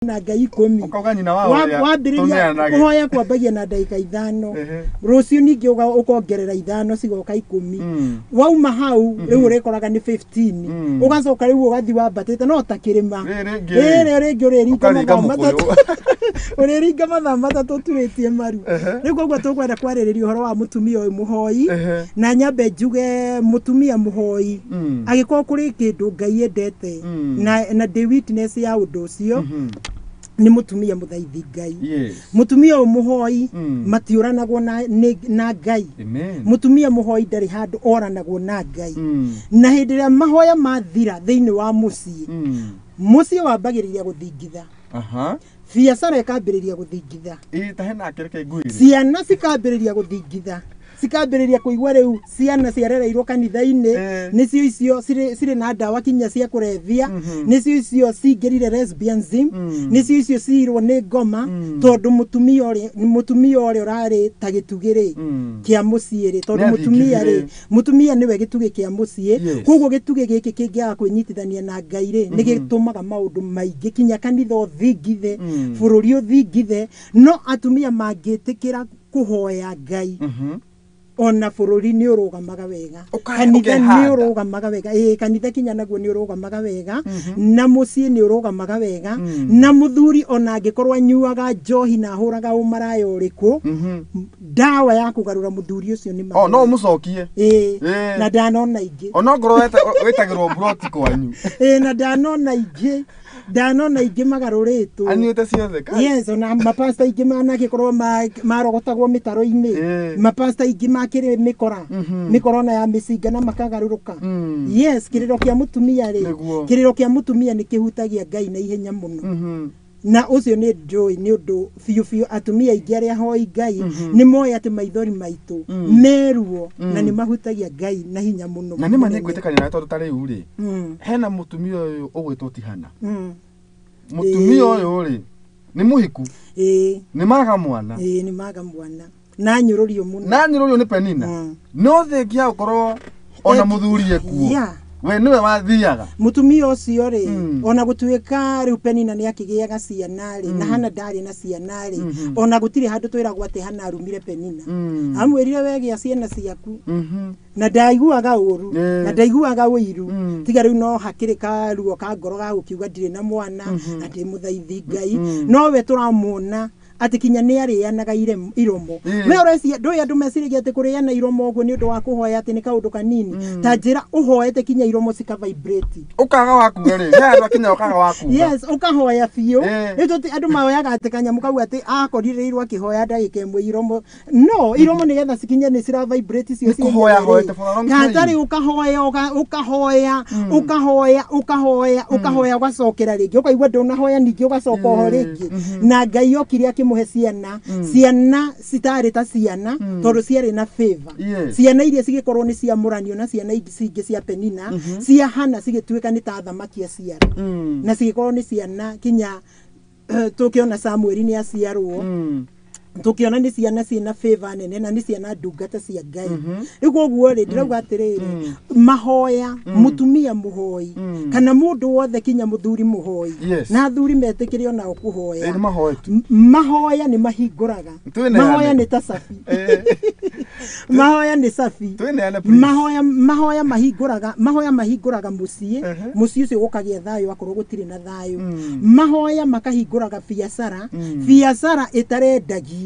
Na Ngai 10. Ũkauga nyina wa ũrĩa Wambĩrĩria tũneanage. kũhoya kwambagia na ndagĩka 5. Ehe. Rũciũ ningĩ ũkongerera 5 cigoka 10. Wauma hau rĩu ũrĩkoraga nĩ 15. Ũgacoka rĩu ũgathiĩ wambatĩte no ta kĩrĩma. Rĩrĩ rĩngĩ. Rĩrĩ rĩngĩ ũrĩringa Ũkaringa mathaa mũkũyũ. 3, ũrĩringa mathaa 3 ũturĩtie maru. Rĩu koguo tũkwenda kwarĩrĩria ũhoro wa mũtumia ũyũ mũhoi. Na nyambe njuge mũtumia mũhoi, angĩkorwo kũrĩ kĩndũ Ngai endete, na ndĩ witness ya ũndũ ũcio, nĩ mũtumia mũthaithi Ngai. Mũtumia ũyũ mũhoi matiũranagwo na Ngai. Amen. Mũtumia mũhoi ndarĩ handũ oranagwo na Ngai. Na hĩndĩ ĩrĩa mahoya mathira thĩinĩ wa mũciĩ, mũciĩ wambagĩrĩria gũthingitha. Biacara ĩkambĩrĩria gũthingitha. Ĩ ta hena akĩreke ngwĩre. Ciana cikambĩrĩria gũthingitha, cikambĩrĩria kũigua rĩu ciana ciarereirwo kanitha-inĩ, nĩcio icio cirĩ na ndawa kinya cia kũrebia, nĩcio icio cingĩrire lesbianism, nĩcio icio ciirwo nĩ ngoma, tondũ mũtumia ũrĩa ũrarĩ ta gĩtugĩ rĩ kĩa mũciĩ rĩ, tondũ Nĩ mũtumia rĩ, athingithire. Mũtumia nĩwe gĩtugĩ kĩa mũciĩ. Koguo gĩtugĩ gĩkĩ kĩngĩaga kwĩnyitithania na Ngai rĩ, nĩ gĩtũmaga maũndũ maingĩ, kinya kanitha ũthingithe, bũrũri ũthingithe. No atumia mangĩtĩkĩra kũhoya Ngai, ona bũrũri nĩ ũrũgamaga wega, kanitha nĩ ũkehanda. ũrũgamaga wega. Ĩĩ, kanitha kinya naguo nĩ ũrũgamaga wega, na mũciĩ nĩ ũrũgamaga wega, na mũthuri ona angĩkorwo anyuaga njohi na ahũraga ũmaraya ũrĩkũ, ndawa ya kũgarũra mũthuri ũcio nĩ O no mahoya. ũmũcokie. Ĩĩ, na ndanona ingĩ. Onokorwo wĩtagĩrwo broti kwanyu. Ĩĩ, na ndanona ingĩ magarũrĩtwo. Anyuĩte ciothe. Kai. Yes, ona mapasta ingĩ managĩkorwo marogotagwo mĩtaro-inĩ. Mapasta ingĩ makĩrĩ mĩkora, mĩkora ona ya mĩcinga, na makagarũrũka. Yes, kĩrĩro kĩa mũtumia rĩ, kĩrĩro kĩa mũtumia nĩ kĩhutagia Ngai na ihenya mũno. Na ũcio nĩ njũĩ nĩ ũndũ biũ biũ atumia aingĩ arĩa hoi Ngai nĩ moĩ atĩ maithori maitũ meruo na nĩ mahutagia Ngai na hinya mũno Na nĩ ma nĩ mũnene. ngwĩtĩkania nawe, tondũ ta rĩu rĩ, hena mũtumia ũyũ ũgwĩtwo Tihana. Mũtumia ũyũ rĩ, nĩ mũhiku, nĩ maga mwana. Ĩĩ, nĩ maga mwana na nyũrũrio mũno. Na nyũrũrio nĩ Penina. No thengia gũkorwo ona mũthuri ekuo, we nĩwe wathiaga. Mũtumia ũcio rĩ, ona gũtuĩka rĩu Penina nĩ akĩgĩaga ciana rĩ, na Hana ndarĩ na ciana rĩ, ona gũtirĩ handũ twĩragwo atĩ Hana arumire Penina. Amwĩrire, "Wegĩa ciana ciaku." Na ndaiguaga ũru, na ndaiguaga ũiru. Tiga rĩu no hakĩrĩ karuo ka ngoro ga gũkiuga ndirĩ na mwana na ndĩ mũthaithi Ngai. No we tũramuona atĩ kinya nĩ arĩanaga iromo. We ũrecia ndũĩ andũ meciragia atĩ kũrĩana iromo ũguo nĩ ũndũ wa kũhoya atĩ nĩ kaũndũ kanini. Ta njĩra ũhoete kinya iromo cika vibrate. Ũkaga wa kuga rĩ, he andũ akinya ũkaga wa kuga. Yes, ũkahoya biũ. Rĩu andũ maoyaga atĩ kanyamũ kau atĩ akorirĩirwo akĩhoya ndagĩka 1 iromo, no iromo nĩgetha cikinye nĩ cira vibrate cio Nĩ kũhoya cienyewe rĩ. hoete for a long time. Katarĩ ũkahoya, ũkahoya, ũkahoya, ũkahoya, ũkahoya, ũgacokera rĩngĩ, ũkaigua ndũnahoya, ningĩ ũgacoka oho rĩngĩ. Na Ngai okire akĩmũhe ciana, ciana citarĩ ta ciana, tondũ ciarĩ na favor. Ciana iria cigĩkorwo nĩ ciamũranio na ciana ingĩ cingĩ cia Penina, cia Hana cigĩtuĩka nĩ ta thamaki aciara, na cigĩkorwo nĩ ciana kinya tũkĩona Samueli nĩ aciarwo. Tũkĩona nĩ ciana ciĩna favor nene na nĩ ciana ndungata cia Ngai. Rĩu koguo rĩ, ndĩrauga atĩrĩrĩ, mahoya, mũtumia mũhoi kana mũndũ wothe, kinya mũthuri mũhoi, na athuri metĩkĩre onao kũhoya. Ĩ, nĩ mahoe tu. Mahoya nĩ mahingũraga. Twĩneane. Mahoya nĩ ta cabi. Mahoya nĩ cabi. Twĩneane, please. Mahoya mahingũraga, mahoya mahingũraga mũciĩ. Mũciĩ ũcio gũkagĩa thayũ akorwo gũtirĩ na thayũ. Mahoya makahingũraga biacara, biacara ĩtarendagio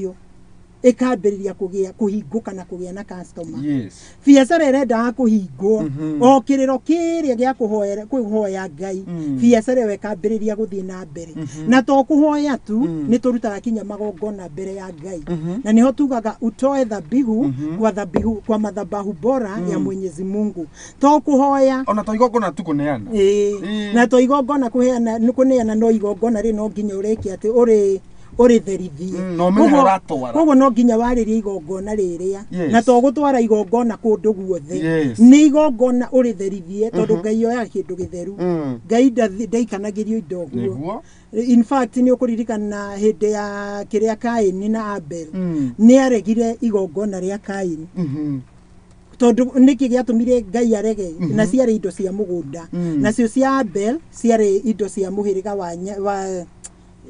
ĩkambĩrĩria kũgĩa kũhingũka na kũgĩa na customer. Biacara ĩrendaga kũhingwo, o kĩrĩro kĩrĩa gĩa kũhoya Ngai, biacara ĩyo ĩkambĩrĩria gũthiĩ na mbere. Na to kũhoya tu, nĩ tũrutaga kinya magongona mbere ya Ngai, na nĩho tugaga utoe dhabihu kwa dhabihu kwa madhabahu bora ya Mwenyezi Mungu. To kũhoya. Ona to igongona tu kũneana. Ĩĩ. Na to igongona kũheana nĩ kũneana, no igongona rĩ, no nginya ũrĩke atĩ ũrĩtherithie. Na ũmenye harĩa ũratwara. Koguo no nginya warĩrie igongona rĩrĩa. Na to gũtwara igongona kũndũ guothe, nĩ igongona ũrĩtherithie, tondũ Ngai oyaga kĩndũ gĩtheru. Ngai ndaikanagĩrio indo ũguo. In fact, nĩ ũkũririkana hĩndĩ ya kĩrĩa Kaini na Abel, nĩ aregire igongona rĩa Kaini. Tondũ nĩkĩ gĩatũmire Ngai arege? Na ciarĩ indo cia mũgũnda, nacio cia Abel ciarĩ indo cia mũhĩrĩga wa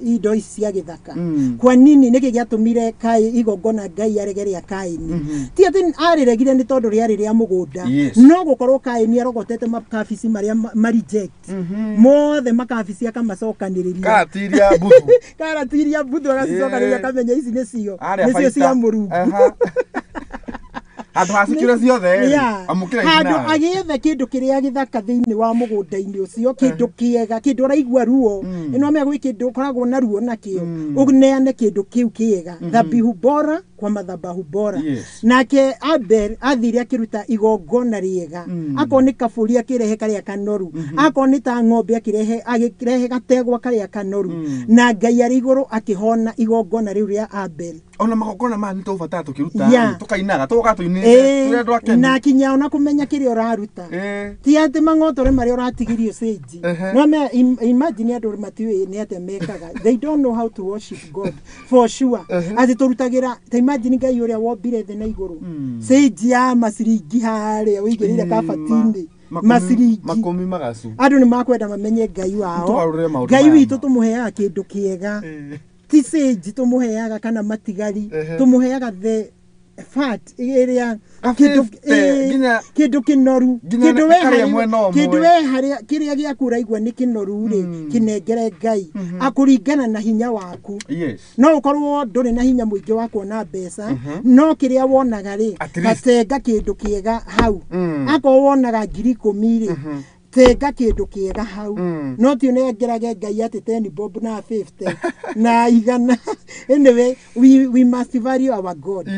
indo ici cia gĩthaka? Kwa nini nĩkĩ gĩatũmire Kai igongona Ngai arege rĩa Kaini? Ti atĩ arĩregire nĩ tondũ rĩarĩ rĩa mũgũnda. No gũkorwo Kaini arogotete makabici marĩa ma reject mothe, makabici akamacokanĩrĩria. Karati iria mbuthu. Karati iria mbuthu agacicokanĩrĩria, akamenya ici nĩcio nĩcio cia Mũrungu. Handũ hacikire ciothe rĩ, amũkĩra ici. Handũ Nawe. Agĩethe kĩndũ kĩrĩa gĩthaka thĩinĩ wa mũgũnda-inĩ ũcio, kĩndũ kĩega, kĩndũ ũraigua ruo. Ĩno amenya gwĩ kĩndũ ũkoragwo na ruo nakĩo, ũneane kĩndũ kĩu kĩega, dhabihu bora kwa madhabahu bora. Nake Abel athire akĩruta igongona rĩega, akorwo nĩ kabũri akĩrehe karĩa kanoru, akorwo nĩ ta ng'ombe akĩrehe gategwa karĩa kanoru, na Ngai arĩ igũrũ akĩhona igongona rĩu rĩa Abel. Ona magongona maya nĩ tũbatara tũkĩruta rĩ, tũkainaga tũgoka tũinĩte tũrĩ andũ akenu. Na kinya ona kũmenya kĩrĩa ũraruta, ti atĩ mang'otore marĩa ũratigirio cĩnji. No me imagine andũ matiũĩ nĩ atĩa mekaga. They don't know how to worship God for sure. Atĩ tũrutagĩra, ta imagine Ngai ũrĩa wombire thĩ na igũrũ, cĩnji ya maciringi harĩa ũigĩrĩire kabati-inĩ, maciringi 10 magacu. Andũ nĩ makwenda mamenye Ngai wao. Tũgarũrĩre maũndũ Ngai maya witũ ma. tũmũheaga kĩndũ kĩega, ti cĩnji tũmũheaga kana matigari. Tũmũheaga the fat ĩrĩa Ka kĩndũ 50, kĩndũ kĩnoru, nginya kĩndũ we karĩa harĩ mwena ũmwe. Kĩndũ we harĩa kĩrĩa gĩaku ũraigua nĩ kĩnoru rĩ, kĩnengere Ngai akũringana na hinya waku. No ũkorwo ndũrĩ na hinya mũingĩ wa kuona mbeca, no kĩrĩa wonaga rĩ, At least. gatenga kĩndũ kĩega hau. Akorwo wonaga 10,000 rĩ, tenga kĩndũ kĩega hau. No ti ũnengerage Ngai atĩ 10 bob na 50 na 100. Anyway, we must value our God,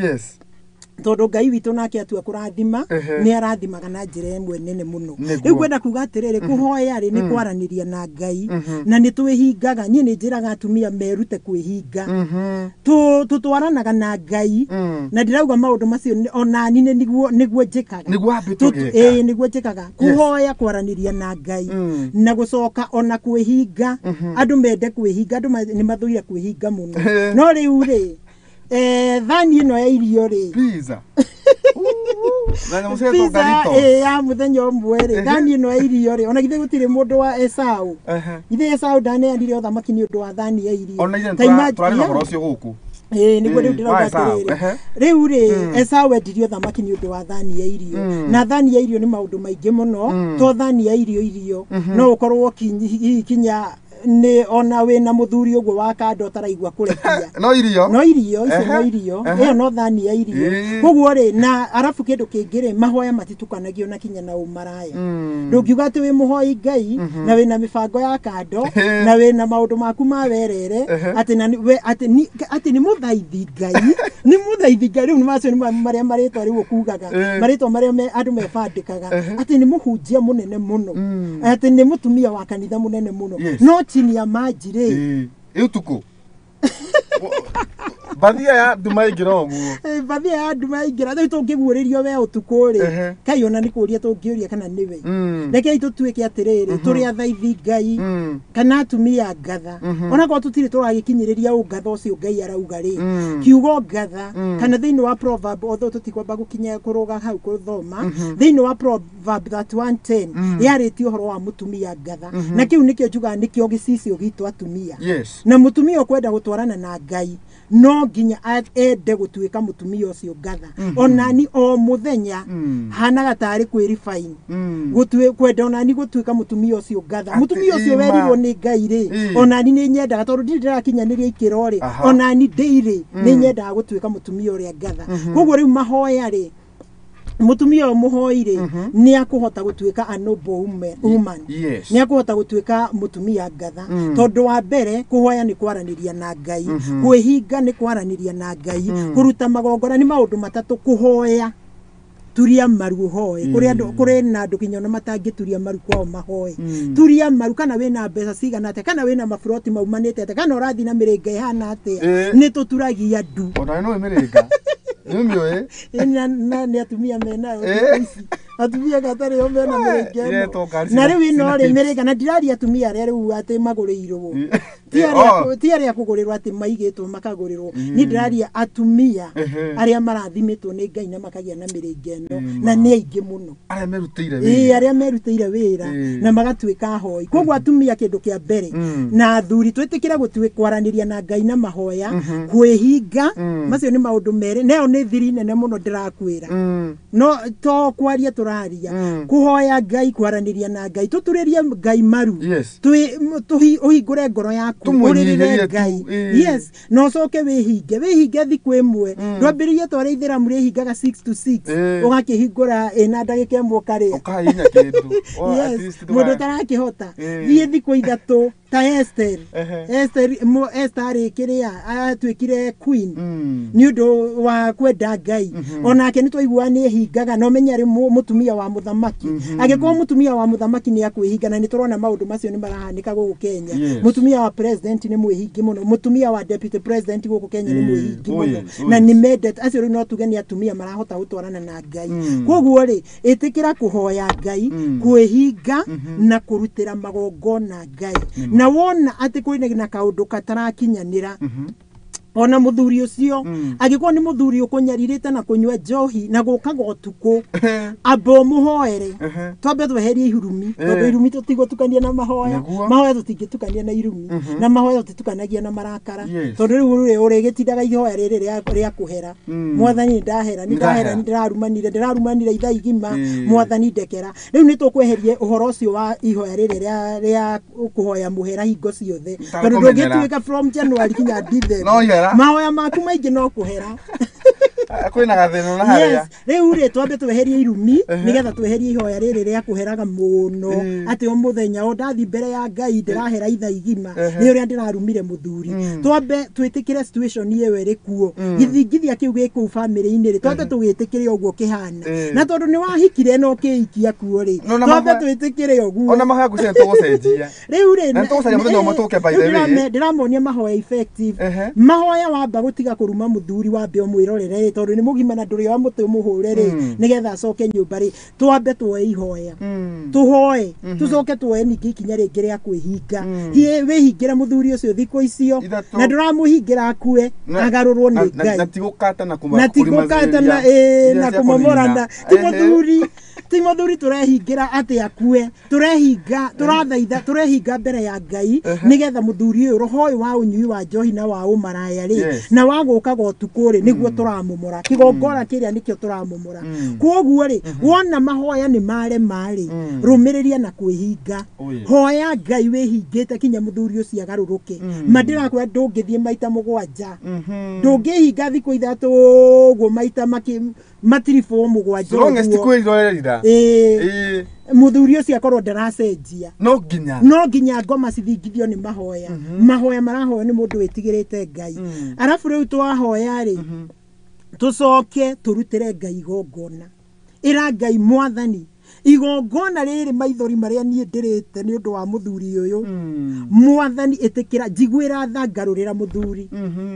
tondũ Ngai witũ nake atua kũrathima, nĩ arathimaga na njĩra ĩmwe nene mũno. Rĩu ngwenda kuga atĩrĩrĩ, kũhoya rĩ, nĩ kwaranĩria na Ngai na nĩ twĩhingaga. Niĩ nĩ njĩraga atumia merute kwĩhinga. Tũtwaranaga na Ngai, na ndĩrauga maũndũ macio onani nĩ nĩguo njĩkaga. Nĩguo wambĩte ũgeka. Ĩĩ, nĩguo njĩkaga. Kũhoya, kwaranĩria na Ngai, na gũcoka ona kwĩhinga. Andũ mende kwĩhinga. Andũ nĩ mathũire kwĩhinga mũno. No rĩu rĩ, thani ĩno ya irio rĩ, Pizza na nyamũ ciretwo pizza Doritos. Ya mũthenya ũmwe rĩ, thani ĩno ya irio rĩ, ona githĩ gũtirĩ mũndũ wa Esau? Githĩ Esau ndaneanire ũthamaki nĩ ũndũ wa thani ya irio? Ona ithuĩ Ta tũrarĩ na ũhoro ũcio gũkũ. Ĩĩ, nĩguo rĩu Wa ndĩrauga Esau, atĩrĩrĩ, rĩu rĩ, Esau endirie ũthamaki nĩ ũndũ wa thani ya irio. Na thani ya irio nĩ maũndũ maingĩ mũno, to thani ya irio. No ũkorwo hihi kinya nĩ ona wĩna mũthuri ũguo wa kando ũtaraigua kũrekia. No irio. No irio icio, no irio ĩyo, no thani ya irio. Koguo rĩ, na arabu kĩndũ kĩngĩ rĩ, mahoya matitukanagio na kinya na ũmaraya. Ndũngiuga atĩ wĩ mũhoi Ngai na wĩna mĩbango ya kando na wĩna maũndũ maku ma werere, atĩ na we atĩ nĩ mũthaithi Ngai, nĩ mũthaithi Ngai. Rĩu nĩ macio nĩ marĩa marĩtwa rĩu ũkugaga, marĩtwa marĩa andũ mebandĩkaga, atĩ nĩ mũhunjia mũnene mũno, atĩ nĩ mũtumia wa kanitha mũnene mũno, no chini ya maji rĩ, Ĩ ũtukũ bathia ya nduma ĩingĩra ũguo. Bathia ya nduma yaingĩra, rĩu tũngĩguũrĩrio we ũtukũ rĩ, kai ona nĩ kũũria tũngĩũria kana nĩwe. Rekei tũtuĩke atĩrĩrĩ, tũrĩ athaithi Ngai kana atumia ngatha, onakorwo tũtirĩ tũragĩkinyĩrĩria ũngatha ũcio Ngai arauga rĩ. Kiugo ngatha kana thĩinĩ wa proverb, although tũtikwamba gũkinya kũrũga hau kũthoma, thĩinĩ wa Proverb 31:10 yarĩtie ũhoro wa mũtumia ngatha, na kĩu nĩkĩo njugaga nĩkĩo gĩcicio gitũ atumia. Na mũtumia ũkwenda gũtwarana na Ngai no nginya ende gũtuĩka mũtumia ũcio ngatha. Onani o mũthenya hanaga tarĩ kwĩ refine, kwenda onani gũtuĩka mũtumia ũcio ngatha, Atĩ mũtumia ũcio ima. werirwo nĩ Ngai rĩ. Onani nĩ nyendaga, tondũ ndirĩ ndĩrakinyanĩria ikĩro rĩ, onani ndĩirĩ nĩ nyendaga gũtuĩka mũtumia ũrĩa ngatha. Koguo rĩu mahoya rĩ, mũtumia ũyũ mũhoi rĩ, nĩ akũhota gũtuĩka a noble woman. Nĩ akũhota gũtuĩka mũtumia ngatha, tondũ wa mbere kũhoya nĩ kwaranĩria na Ngai, kwĩhinga nĩ kwaranĩria na Ngai, kũruta magongona nĩ maũndũ matatũ. Kũhoya, turia maru ũhoe. Kũrĩ andũ, kũrĩ na andũ kinya ona matangĩturia maru kwao mahoe. Turia maru, kana wĩna mbeca cigana atĩa, kana wĩna maburoti maumanĩte atĩa, kana ũrathiĩ na mĩrĩnga ĩhana atĩa, nĩ tũturagia ndu. Ona nĩ mĩrĩnga nĩ ũmĩũĩ. Na nĩ atumia menayo thikũ ici, atumia gatarĩ o mena mĩrĩnga ĩno. Iretwo ngari Na rĩu ĩno cina rĩ, hips. mĩrĩnga, na ndiraria atumia arĩa rĩu atĩ magũrĩirwo. Ti arĩa kũgũrĩrwo atĩ maigĩtwo makagũrĩrwo. Niĩ ndĩraria atumia arĩa marathimĩtwo nĩ Ngai na makagĩa na mĩrĩnga ĩno, na nĩ aingĩ mũno. Arĩa merutĩire wĩra. Arĩa merutĩire wĩra na magatuĩka ahoi. Koguo atumia kĩndũ kĩa mbere na athuri twĩtĩkĩre gũtuĩka kwaranĩria na Ngai na mahoya, kwĩhinga, macio nĩ maũndũ merĩ. Nayo nĩ thiri nene mũno ndĩrakwĩra. No to kwaria tũraria, kũhoya Ngai, kwaranĩria na Ngai, tũturĩrie Ngai maru. Ũhingũre ngoro yaku, ũrĩrĩre Ngai. Yes, na ũcoke wĩhinge thikũ ĩmwe. Ndwambĩrĩrie ta ũrĩa ithĩramu rĩhingaga 6 to 6, ũgakĩhingũra ĩna ndagĩka ĩmwe ũkarĩa. Ũkahihinya kĩndũ. Yes, mũndũ ũtarakĩhota. Thiĩ thikũ ithatũ ta Esther. Esther kĩrĩa atuĩkire queen nĩ ũndũ wa kwenda Ngai. Onake nĩ twaigua nĩ ehingaga, na ũmenye arĩ mũtumia wa mũthamaki. Angĩkorwo mũtumia wa mũthamaki nĩ akwĩhinga, na nĩ tũrona maũndũ macio nĩ marahanĩka gũkũ Kenya. Mũtumia wa president nĩ mwĩhingi mũno, mũtumia wa deputy president gũkũ Kenya nĩ mwĩhingi mũno, na nĩ mendete acio. Rĩu no tuge nĩ atumia marahota gũtwarana na Ngai. Koguo rĩ, ĩtĩkĩra kũhoya Ngai, kwĩhinga na kũrutĩra magongona Ngai. Na wona atĩ kwĩna na kaũndũ katarakinyanĩra, ona mũthuri ũcio angĩkorwo nĩ mũthuri ũkũnyarirĩte na kũnyua njohi na gũkaga ũtukũ, amba ũmũhoere. Twambe tweherie irumi, tondũ irumi tũtigũtukania na mahoya. Mahoya tũtingĩtukania na irumi, na mahoya tũtitukanagia na marakara. Tondũ rĩu rĩ ũrĩgĩtindaga ihoya rĩrĩ rĩa kũhera. Mwathani ndahera, nĩ ndahera, nĩ ndĩrarumanire ithaa igima, mwathani ndekera. Rĩu nĩ tũkweherie ũhoro ũcio wa ihoya rĩrĩ rĩa kũhoya mũhera hingo ciothe, tondũ ndũngĩtuĩka from January nginya December. Mahoya maku maingĩ no kũhera. Kwĩna gathĩna na harĩa. Rĩu rĩ twambe tweherie irumi nĩgetha tweherie ihoya rĩrĩ rĩa kũheraga mũno, atĩ o mũthenya o ndathi mbere ya Ngai ndĩrahera ithaa igima nĩ ũrĩa ndĩrarumire mũthuri. Twambe twĩtĩkĩre situation ĩyo ĩrĩ kuo, gĩthingithia kĩu gĩ kũu family-inĩ rĩ, twambe tũgĩtĩkĩre ũguo kĩhana. Na tondũ nĩ wahikire na ũkĩikia kuo rĩ, twambe twĩtĩkĩre ũguo. Ona mahoya ngwĩciria nĩtũgũcenjia. Rĩu rĩ, na nĩtũgũcaria mũthenya ũmwe tũke, by the way. Ndĩramonia mahoya effective. Mahoya wamba gũtiga kũruma mũthuri, wambe ũmwĩrorere rĩ, tondũ nĩ mũgima na ndũrĩ wa mũtĩ ũmũhũre rĩ, nĩgetha acoke nyũmba rĩ, twambe tuoe ihoya, tũhoe, tũcoke tuoe ningĩ ikinya rĩngĩ rĩa kwĩhinga. Wĩhingĩre mũthuri ũcio thikũ icio, na ndũramũhingĩra akue, agarũrwo nĩ Ngai. Na ti gũkata na kũmomorana. Ti mũthuri tũrehingĩra atĩ akue, tũrehinga, tũrathaitha, tũrehinga mbere ya Ngai nĩgetha mũthuri ũyũ roho ũyũ wa ũnyui wa njohi na wa ũmaraya rĩ, na wa gũkaga ũtukũ rĩ, nĩguo tũramomora. Kĩgongona kĩrĩa nĩkĩo tũramomora. Koguo rĩ, wona mahoya nĩ marema rĩ, rũmĩrĩria na kwĩhinga. Hoya Ngai wĩhingĩte kinya mũthuri ũcio agarũrũke. Ma ndĩrakwĩra ndũngĩthiĩ maita 7, ndũngĩhinga thikũ 3 ũguo maita matiribũ 7 ũguo. Mũthuri ũcio akorwo ndaracenjia, no nginya ngoma cithingithio nĩ mahoya. Mahoya marahoya nĩ mũndũ wĩtigĩrĩte Ngai. Arabu rĩu twahoya rĩ, tũcoke tũrutĩre Ngai igongona. Ĩra Ngai, mwathani, igongona rĩrĩ maithori marĩa niĩ ndĩrĩte nĩ ũndũ wa mũthuri ũyũ, mwathani ĩtĩkĩra, njiguĩra tha, ngarũrĩra mũthuri,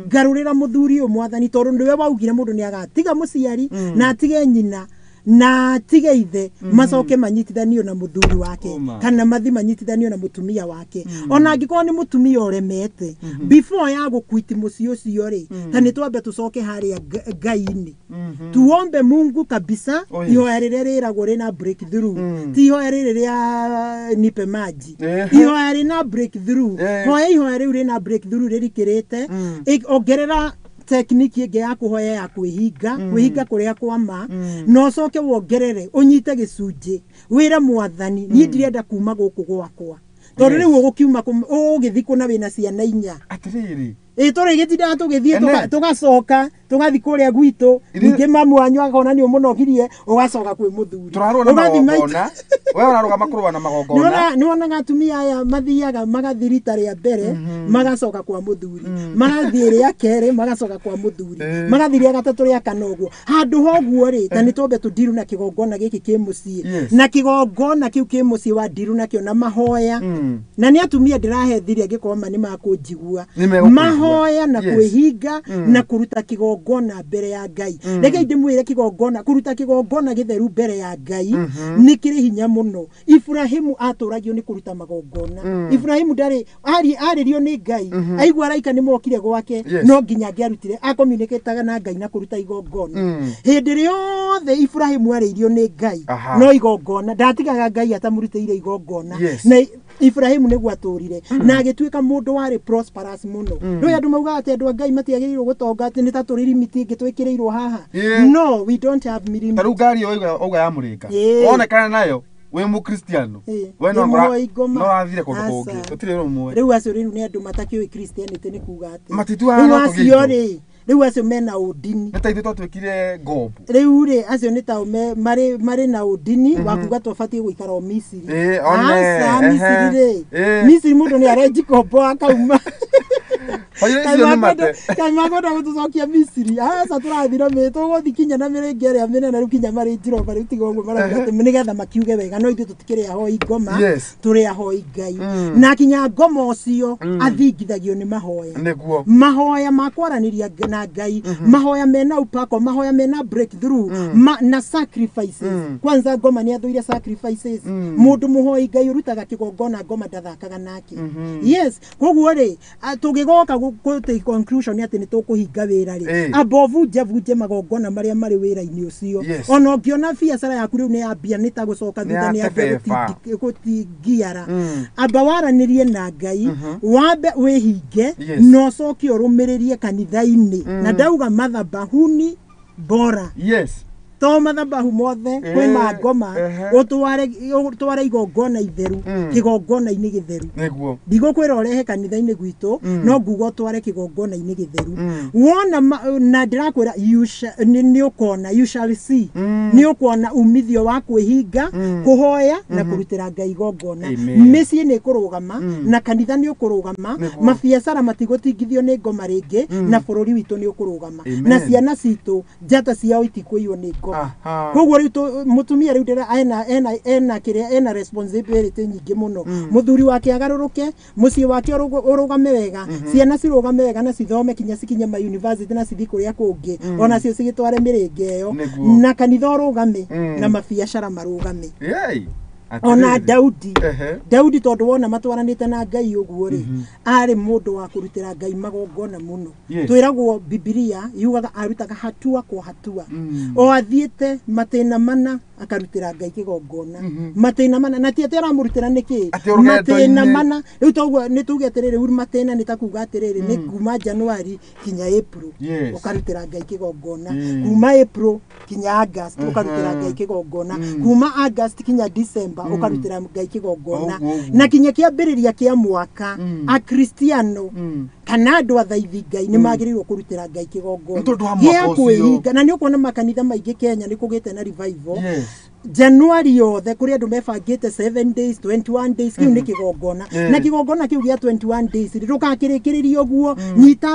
ngarũrĩra mũthuri ũyũ mwathani, tondũ nĩwe waugire mũndũ nĩ agatiga mũciari na atige nyina na atige ithe, macoke manyitithanio na mũthuri wake, kana mathi manyitithanio na mũtumia wake. Ona angĩkorwo nĩ mũtumia ũremete, before ya gũkuiti mũciĩ ũcio rĩ, ta nĩ twambe tũcoke harĩa Ngai-inĩ, tuombe Mungu kabisa. Ihoya rĩrĩa rĩragwo rĩna breakthrough, ti ihoya rĩrĩ rĩa nipe maji, ihoya rĩna breakthrough. Hoya ihoya rĩu rĩna breakthrough rĩrikĩrĩte, ongerera technique ĩngĩ ya kũhoya ya kwĩhinga, kwĩhinga kũrĩa kwa ma, na ũcoke wongerere ũnyite gĩcunjĩ, wĩre mwathani, niĩ ndirenda kuma gũkũ gwakwa, tondũ rĩu ũgũkiuma ũgĩthiĩ kũna wĩna ciana 4. Atĩrĩrĩ, tũrĩgĩtindaga tũgĩthiĩ tũgacoka tũgathiĩ kũrĩa gwitũ, ningĩ mamu wanyu akona nĩ ũmũnogirie, ũgacoka kwĩ mũthuri. Tũrarũa na magongona. We ũrarũgama kũrũa na magongona. Nĩ wonaga atumia aya mathiaga magathiĩ rita rĩa mbere, magacoka kwa mũthuri, magathiĩ rĩa kerĩ, magacoka kwa mũthuri, magathiĩ rĩa gatatũ, rĩa kana ũguo. Handũ ha ũguo rĩ, ta nĩ twambe tũndiru na kĩgongona gĩkĩ kĩ mũciĩ, na kĩgongona kĩu kĩ mũciĩ wa ndiru nakĩo na mahoya. Na nĩ atumia ndĩrahe thiri angĩkorwo ma nĩ makũnjigua. Mahoya na Yes. kwĩhinga na kũruta kĩgongona mbere ya Ngai. Reke ndĩmwĩre, kĩgongona, kũruta kĩgongona gĩtheru mbere ya Ngai nĩ kĩrĩ hinya mũno. Ibrahimu atũragio nĩ kũruta magongona. Ibrahimu ndarĩ arĩrio nĩ Ngai, aigua araika nĩ mokire gwake, no nginya angĩarutire, acommunicataga na Ngai na kũruta igongona. Hĩndĩ ĩrĩa yothe Ibrahimu arĩirio nĩ Ngai, no igongona ndatigaga Ngai atamũrutĩire igongona. Na Ibrahimu nĩguo atũrire na agĩtuĩka mũndũ warĩ prosperous mũno. Rĩu andũ maugaga atĩ andũ a Ngai matiagĩrĩirwo gũtonga, atĩ nĩ ta tũrĩ limit ĩngĩ twĩkĩrĩirwo haha. No, we don't have limit. Ta rĩu ngari ĩyo auga ya mũrĩnga, wonekana nayo wĩ mũkristiano, we no Ndĩ ngora mũhoi ngoma. no wathire kũndũ Aca. kũngĩ, tũtirĩ rũmwe. Rĩu acio rĩu nĩ andũ matakĩũĩ Christianity nĩ kuga atĩ Matituaga rĩu no acio tũgĩito. rĩ, rĩu acio mena ũndini. Nĩ ta ithuĩ twatuĩkire ngombo. Rĩu rĩ, acio nĩ tao marĩ na ũndini wa kuga twabatiĩ gũikara o Misiri. One, Aca, Misiri rĩ, Misiri mũndũ nĩ arenji kombo akauma. Baire icio nĩ mate. Kaĩ makwenda gũtũcokia Misiri? Aca, tũrathira mĩ tũgũthi kinya na mĩrĩngĩ ĩrĩa mĩnene rĩu, kinya marĩ Njirova rĩu, tiga ũguo marauga atĩ nĩgetha makiuge wega, no ithuĩ tũtikĩrĩ ahoi ngoma. Tũrĩ ahoi Ngai. Na kinya ngoma ũcio athingithagio nĩ mahoya. Mahoya ma kwaranĩria na Ngai, mahoya mena upako, mahoya mena breakthrough, na sacrifices. Kwanza ngoma nĩ athũire sacrifices. Mũndũ mũhoi Ngai ũrutaga kĩgongona, ngoma ndathakaga nake. Yes, koguo rĩ, tũgĩgoka gũ take conclusion atĩ nĩ tũkũhinga wĩra rĩ, amba ũbunjabunje magongona marĩa marĩ wĩra-inĩ ũcio. Ona ũngĩona biacara yaku rĩu nĩ yambia nĩ ta gũcoka Nĩ thutha, nĩ yambia yatebeba. gũtingiara, amba waranĩrie na Ngai, wambe wĩhinge, na ũcoke ũrũmĩrĩrie kanitha-inĩ. Na ndauga madhabahuni bora, to mathabahu mothe kwĩ mangoma. Ũtware igongona itheru kĩgongona-inĩ gĩtheru. Ndigũkwĩra ũrehe kanitha-inĩ gwitũ, no nguga ũtware kĩgongona-inĩ gĩtheru. Wona na ndĩrakwĩra nĩ ũkona, you shall see. Nĩ ũkuona umithio wa kwĩhinga, kũhoya na kũrutĩra Ngai igongona. Amen. Mĩciĩ nĩ ĩkũrũgama, na kanitha nĩ ũkũrũgama. Mabiacara matigũtingithio nĩ ngoma rĩngĩ, na bũrũri witũ nĩ ũkũrũgama. Amen. Na ciana citũ njata ciao itikũiywo nĩ ngoma. Koguo rĩu mũtumia rĩu ndĩra ena kĩrĩa, ena responsibility nyingĩ mũno. Mũthuri wake agarũrũke, mũciĩ wake ũrũgame wega, ciana cirũgame wega na cithome kinya cikinye ma university na cithi kũrĩa kũngĩ, onacio cigĩtware mĩrĩnga ĩyo. Na kanitha ũrũgame, na mabiacara marũgame. Ona Atĩrĩrĩ. Daudi, Daudi, tondũ wona matwaranĩte na Ngai ũguo rĩ, arĩ mũndũ wa kũrutĩra Ngai magongona mũno. Twĩragwo Bibilia yugaga arutaga hatua kwa hatua. O athiĩte matĩna mana akarutĩra Ngai kĩgongona, matĩna mana, na ti atĩ aramũrutĩra nĩkĩ. Atĩ rũgendo-inĩ. Matĩna mana rĩu toguo nĩ tuge atĩrĩrĩ, rĩu matĩna nĩ ta kuga atĩrĩrĩ, nĩ kuma January kinya April, ũkarutĩra Ngai kĩgongona. Kuma April kinya August, ũkarutĩra Ngai kĩgongona. Kuma August kinya December, ũkarutĩra Ngai kĩgongona. Ũguo, ũguo. Na kinya kĩambĩrĩria kĩa mwaka, akristiano kana andũ athaithi Ngai nĩ magĩrĩirwo kũrutĩra Ngai kĩgongona Nĩ tondũ wa gĩa mwaka ũcio. kwĩhinga. Na nĩ ũkuona makanitha maingĩ Kenya nĩ kũgĩte na revival. January yothe kũrĩ andũ mebangĩte 7 days, 21 days. Kĩu nĩ kĩgongona. Na kĩgongona kĩu gĩa 21 days rĩ, ndũgakĩrĩkĩrĩrie ũguo, nyita.